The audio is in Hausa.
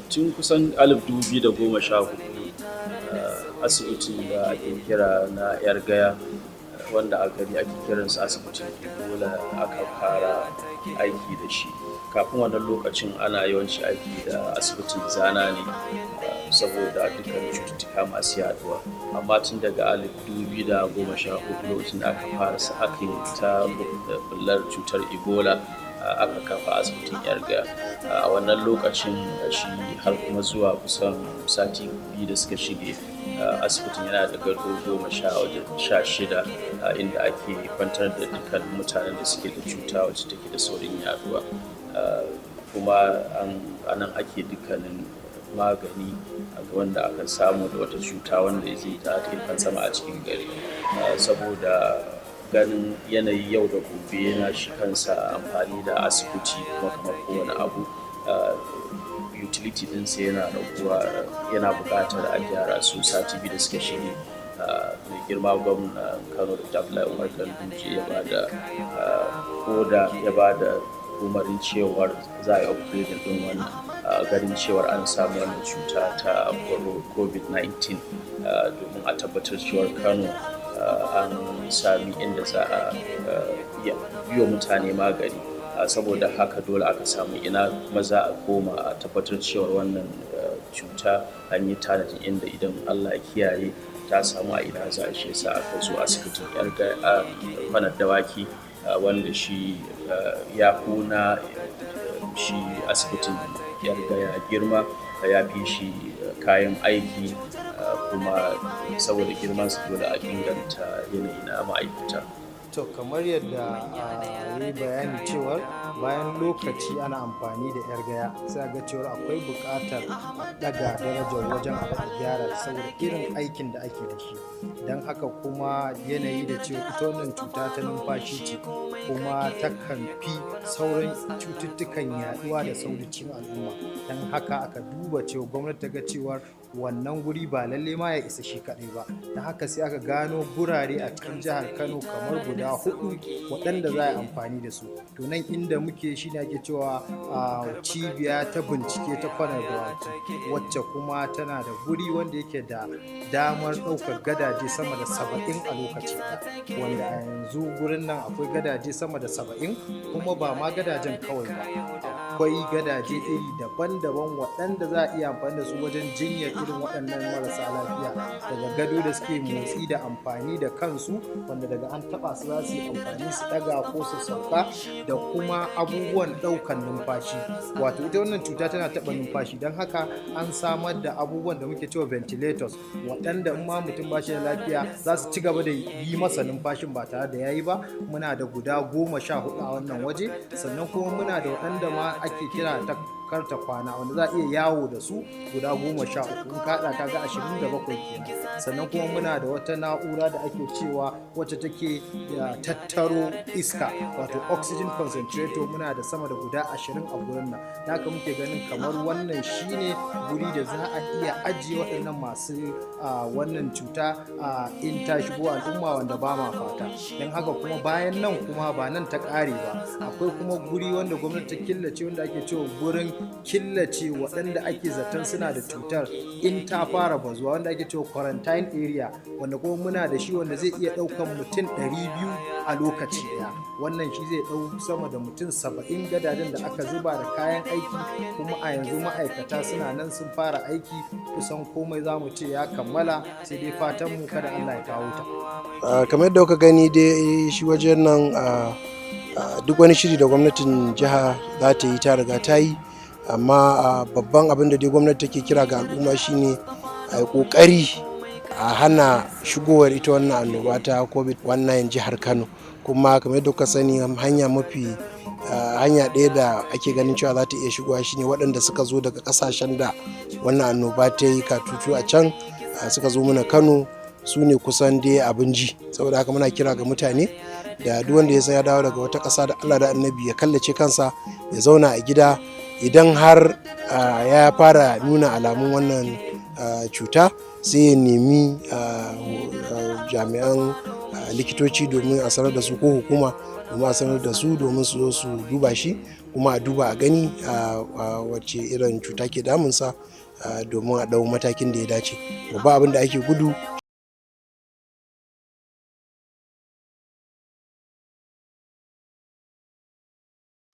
Tun kusan 2014, asibitin da ake kira na Yar Gaya, wanda a gari ake kiransa asibitin Ebola, aka fara aiki da shi. Kafin wannan lokacin ana yawanci aiki da asibitin Zana ne saboda dukkan cututtuka masu yaduwa. Amma tun daga 2014, lokacin da aka fara aka yi ta bullar cutar Ebola, aka kafa asibitin Yar Gaya a wannan lokacin shi har kuma zuwa kusan sati 2 da suka shige, asibitin yana da gado 16, inda ake kwantar da dukkan mutanen da suke da cuta wacce take da saurin yaduwa. Kuma a nan ake dukkanin magani ga wanda aka samu da wata cuta wanda zai ta sama a cikin gari. Saboda ganin yanayi yau da gobe na shi kansa amfani da asibiti, kuma kamar kowane abu, utility ɗinsa yana raguwa, yana buƙatar a gyara su. Sati 2 da suka shige, mai girma Gwamnan Kano, Dr. Abdullahi Umar Ganduje, ya ba da oda, ya ba da umarnin cewar za a yi upgrading ɗin wannan, ganin cewar an samu wannan cuta ta COVID-19, domin a tabbatar cewar Kano an sami inda za a yi wa mutane magani. Saboda haka dole aka samu ina kuma za a koma a tabbatar cewar wannan cuta an yi tanadin inda idan Allah ya kiyaye ta samu, a ina za a shi sa aka zo asibitin Yar Kwanar Dawaki, wanda shi ya kuna shi asibitin Yar Gaya girma, ya fi shi kayan aiki, kuma saboda girmansa dole a inganta yanayi na ma'aikata. To, kamar yadda ya yi bayani cewar bayan lokaci ana amfani da Yar Gaya, sai a ga cewar akwai buƙatar a ɗaga darajar wajen, a gyara saboda irin aikin da ake da shi. Don haka kuma yanayi da cewa ita wannan cuta ta numfashi ce, kuma takan fi sauran cututtukan yaɗuwa da sauri cikin al'umma. Don haka aka duba cewa gwamnati ta ga cewar wannan guri ba lalle ma ya isa shi kaɗai ba. Don haka sai aka gano gurare a cikin jihar Kano kamar guda huɗu waɗanda za a yi amfani da su. To, nan inda muke shi ne ake cewa cibiya ta bincike ta Kwanar Dawaki, wacce kuma tana da guri wanda yake da damar ɗaukar gadaje sama da 70 a lokaci ɗaya, wanda a yanzu gurin nan akwai gadaje sama da 70. Kuma ba ma gadajen kawai ba, akwai gadaje iri daban-daban waɗanda za a iya amfani da su wajen jinyar irin waɗannan marasa lafiya, daga gado da suke motsi da amfani da kansu, wanda daga an taɓa su za su yi amfani su ɗaga ko su sauka, da kuma abubuwan ɗaukan numfashi. Wato ita wannan cuta tana taɓa numfashi, don haka an samar da abubuwan da muke cewa ventilators, waɗanda in ma mutum ba shi da lafiya za su ci gaba da yi masa numfashin ba tare da yayi ba. Muna da guda 14 a wannan waje. Sannan kuma muna da waɗanda ma ake kira ta karta kwana, wanda za a iya yawo da su, guda 13. In ka haɗa, ka ga 27 kenan. Sannan kuma muna da wata na'ura da ake cewa wacce take tattaro iska, wato oxygen concentrator, muna da sama da guda 20 a gurin nan. Haka muke ganin kamar wannan shine guri da za a iya ajiye waɗannan masu wannan cuta in ta shigo al'umma, wanda ba ma fata. Don haka kuma bayan nan kuma ba nan ta ƙare ba, akwai kuma guri wanda gwamnati ta killace, wanda ake cewa gurin killace waɗanda ake zaton suna da cutar in ta fara bazuwa, wanda ake cewa quarantine area, wanda kuma muna da shi, wanda zai iya ɗaukan mutum 200 a lokaci ɗaya. Wannan shi zai ɗau sama da mutum 70, gadajen da aka zuba da kayan aiki. Kuma a yanzu ma'aikata suna nan sun fara aiki, kusan komai za mu ce ya kammala, sai dai fatan mu kada Allah ya kawo ta. Kamar yadda kuka gani dai, shi wajen nan, duk wani shiri da gwamnatin jiha za ta yi ta riga ta yi. Amma babban abin da dai gwamnati take kira ga al'umma shine a yi kokari a hana shigowar ita wannan annoba ta COVID-19 jihar Kano. Kuma kamar yadda kuka sani, hanya mafi hanya ɗaya da ake ganin cewa za ta iya shigowa shine waɗanda suka zo daga ƙasashen da wannan annoba ta yi katutu a can suka zo mana Kano, su ne kusan dai abin ji. Saboda haka muna kira ga mutane da duk wanda ya san ya dawo daga wata ƙasa, da Allah da Annabi ya kallace kansa, ya zauna a gida. Idan har ya fara nuna alamun wannan cuta, sai ya nemi jami'an likitoci domin a sanar da su ko hukuma. Domin a sanar da su domin su zo su duba shi, kuma a duba a gani wacce irin cuta ke damunsa, domin a ɗau matakin da ya dace. Babban abin da ake gudu